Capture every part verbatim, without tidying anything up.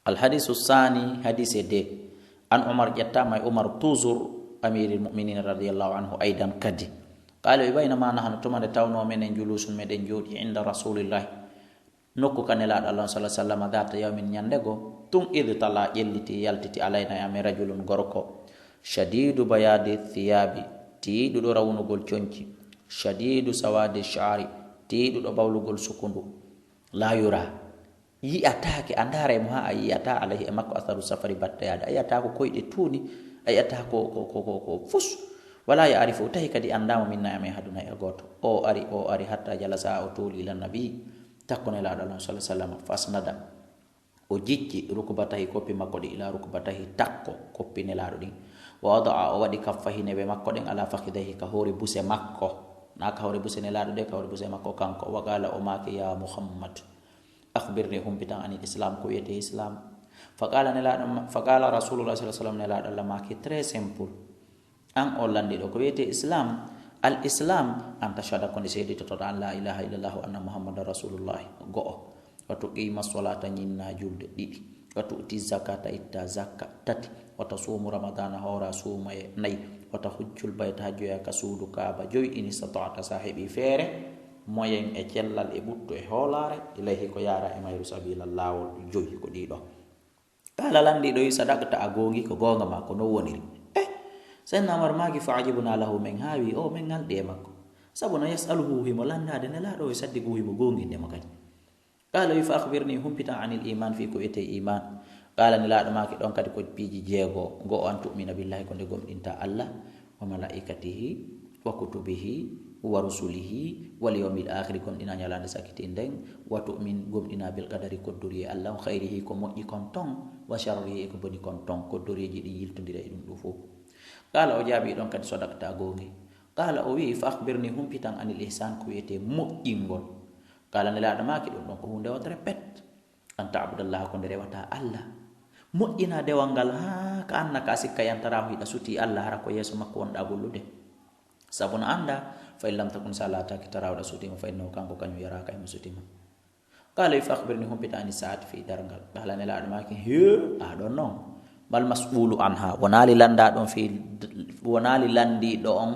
Alhadisu sani, hadise de. An Umar, ƴettama e Umar, toujours, amiril mu'minin radiyallahu anhu, aydan kadi. Qala, wi baynama nahnu, tuma nde tawno menen julusun, meɗen jooɗi, inda rasulillahi, nokku ka Nelaaɗo Allah, sallallahu alaihi wasallam, dhata yawmin, ñande go, tun id tala, ƴelliti, yaltiti, alayna, e amen, rajulun, gorko, shadidu bayadi thiyabi, tiiɗuɗo rawnugol conci, shadidu sawadi sha'ri, tiiɗuɗo bawlugol sukundu, la yura, yi'ataake, a ndaara e mo haa a yi'ata, alayhi, e makko, atharu safari, batte yaade, a yi'ata ko koyɗe tuuni, a yi'ata ko, ko, ko, ko, ko fus, wala ya'rifu, tawi kadi anndaama, minna, e amen, ahadun, hay gooto, o ari, o ari, hatta jalasa, o tuuli, ila nabi, takko Nelaaɗo Allah, sallallahu alaihi wasallam, fasnada, o jicci, rukbatahi, koppi makko ɗi, ila rukbatahi, takko koppi Nelaaɗo ɗin, wa wada'a, o waɗi, kaffahi, newe makko ɗen, ala fakhidayhi, ka hoore buse makko, na ka hoore buse Nelaaɗo de, ka hoore buse makko kanko, wa qala, o maaki, ya Muhammad, akhbirni, humpitan, anil islam, ko wiyete islam. Fa qala, Nelaaɗo ma-, fa qala rasulullah, sallallahu alaihi wasallam, Nelaaɗo Allah maaki, très simple. An o landiɗo, ko wiyete islam? Al islam, an tashhada, ko nde seeditotoɗa, an la ilaha illallah, wa anna Muhammadan rasulullah, go'o. Wa tuqima solata, ñinna julde, ɗiɗi. Wa tu'ti zakata, itta zakka, tati. Wa tasumu ramadana, hoora suumaye, nayi. Wa tahujjul bayta, hajjoya ka suudu Kaaba, joyi, in istata'ta, sa heɓi feere, moyen e cellal e ɓuttu e hoolaare, ilayhi, ko yaara e mayru, sabila, laawol, joyi, ko ɗiɗo. Qala, landiɗo wi, sadaqta, a goongi, ko goonga ma, ko non woniri. Eh, Sayyidina Umar maaki, fa ajibna lahu, men haawi, o, men ŋalɗi e makko. Sabu no yas'aluhu, himo landaade Nelaaɗo, o saddi ko himo goonginde mo kadi. Qala, wi, fa akhbirni, humpitan, anil iman, fii ko wiyetee iman. Qala, Nelaaɗo maaki ɗon kadi ko piiji jeego. Go'o, an tu'mina billahi, ko nde gomɗinta Allah, wa malaikatihi, wa kutubihi, wa rusulihi, wal yawmil akhiri, gomɗina ñalaande sakkitii nden, wa tu'min, gomɗina, bil qadari, koddoriyee Allah on, khayrihi, ko moƴƴi kon ton, wa sharrihi, e ko boni kon ton, koddoriiji ɗin yiltondira e ɗum ɗum fof. Qala, o jaabii ɗon kadi, sadaqta, a goongi. Qala, o wi'i, fa akhbirni, humpitan, anil ihsan, ko wiyetee moƴƴingol. Qala, Nelaaɗo maaki ɗum ɗon ko huunde wootere pet. An ta'budallaha, ko nde rewataa Allah. Moƴƴinaa dewal ngal haa ka annaka a sikka, yantarahu, hiɗa sutii Allah, hara ko yeeso makko wonɗaa gollude. Sabu no anndaa, fa in lam takun, so a laataaki, tarahu, hiɗa sutii mo, fa innahu, kanko, kañum, yaraka, himo sutii ma. Qala, fa akhbirni, humpitan, ani sa'ati, fii darngal. Qala, Nelaaɗo maaki, he, a ɗon non. Mal mas'ulu anha, wonaali lanndaa ɗon fii, wonaali lanndiiɗo on,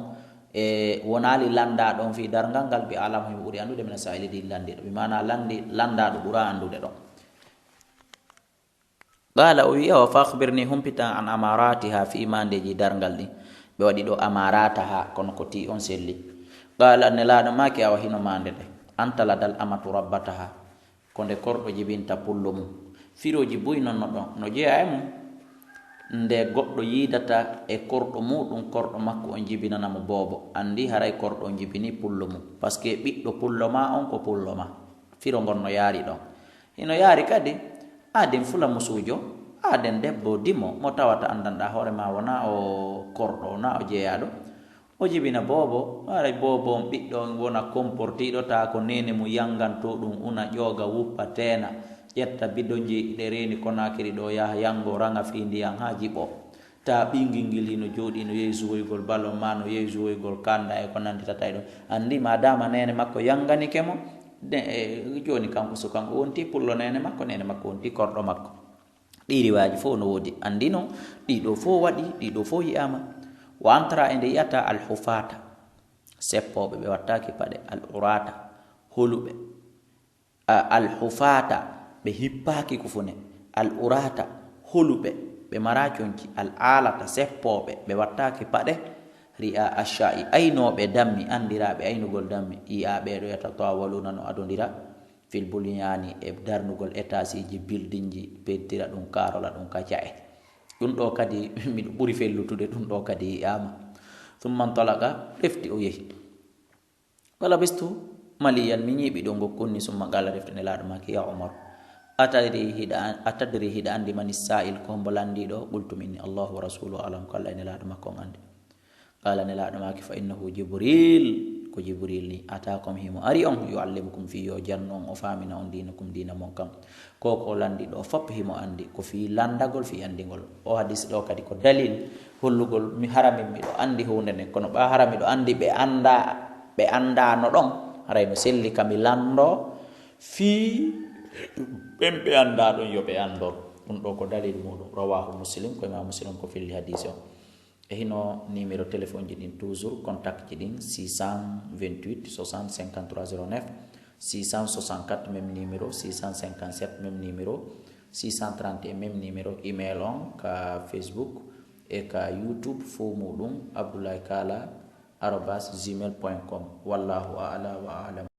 e wonaali lanndaa ɗon fii darngal ngal, bi a'lama, himo ɓuri anndude, mina sa'ili, ɗin lanndiiɗo. Bi maana lanndi-, lanndaaɗo ɓuraa anndude ɗon. Qala, o wi'i, awa, fa akhbirni, humpitan, an amaratiha, fii maandeeji darngal ɗin. Ɓe waɗi ɗo amarataha, kono ko tii on selli. Qala, Nelaaɗo maaki, awa, hino maande nde. An taladal amatu rabbataha. Ko nde korɗo jibinta pullo mum. Firooji buy non no ɗon, no jeyaa e mum. Nde goɗɗo yiidata e korɗo muɗum, korɗo makko on jibinana mo boobo. Anndi haray korɗo on jibini pullo mum. Parce que ɓiɗɗo pullo ma on ko pullo ma. Firo ngon no yaari ɗon. Hino yaari kadi, aaden fula musuujo, aaden debbo dimo, mo tawata anndanɗaa hoore ma wonaa o korɗo, wonaa o jeeyaaɗo. O jibina boobo, haray boobo on ɓiɗɗo on wona comportiiɗo, taa ko neene mum yanngantoo ɗum, una, ƴooga, wuppa, teena, ƴetta bidonji ɗe reeni Konaakiri ɗoo, yaha yanngo, raŋa fii ndiyan haa jiɓoo. Taa ɓiyngel ngel hino jooɗii, no yehi suwoygol balon maa, no yehi suwoygol kanda e ko nannditata e ɗum. Anndi, maadaama neene makko yannganike mo, de, e, jooni kanko sukan o wonti pullo neene makko, neene makko wonti korɗo makko. Ɗii riwaaji fof no woodi. Anndi non, ɗii ɗoo fof waɗi, ɗii ɗoo fof yi'aama. Wa antara e nde yi'ata alhufaata, seppooɓe ɓe wattaaki paɗe, al urata, holuɓe. A, alhufaata, ɓe hippaaki kufune. Al urata, holuɓe, ɓe maraa conci. Al alata, seppooɓe, ɓe wattaaki paɗe. Ri'a asha'i, aynooɓe dammi, anndiraaɓe aynugol dammi. Yi'aa ɓee ɗoo yatatawaluna no adondira. Fil bunyaani, e darnugol etaasiiji, bildinji, pentira ɗum, kaarola ɗum ka ca'e. Ɗum ɗoo kadi, miɗo ɓuri fellutude, ɗum ɗoo kadi yi'aama. Summa ntalaqa, refti o yehi. Wala bistu maliyan, mi ñiiɓi ɗo ngokkunni, summa qala, refti Nelaaɗo maaki, ya Umar, atadri hiɗa an-, atadri hiɗa anndi mani sa'il, ko hombo lanndiiɗo? Qultu, mi inni, Allahu wa rasuluhu alam, ko Allah e Nelaaɗo makko on anndi. Qala, Nelaaɗo maaki, fa innahu Jibril, ko Jibril ni, atakum, himo ari on, yuallimukum, fii yo jannu on, o faamina on, diinakum, diina mon kan. Ko ko lanndi ɗo fof himo anndi, ko fii lanndagol, fii anndingol. O hadis ɗo kadi ko dalil hollugol mi haramin miɗo anndi huunde nden, kono ɓa hara miɗo anndi ɓe annda, ɓe anndaano ɗon, haray no selli ka mi lanndo fii ɓen ɓe annda ɗon yo ɓe anndor. Ɗum ɗo ko dalil muɗum, rawahu Muslim, ko imam Muslim ko filli hadisi o. E hino numéro téléphone ji ɗin toujours, contact ji ɗin, six cent vingt-huit soixante cinquante-trois zéro neuf, six cent soixante-quatre même numéro, six cent cinquante-sept même numéro, six cent trente et un même numéro, email on ka Facebook e ka YouTube, fo muɗum abdoulaye kala arobas gmail point com. Wallahu a'la wa a'lam.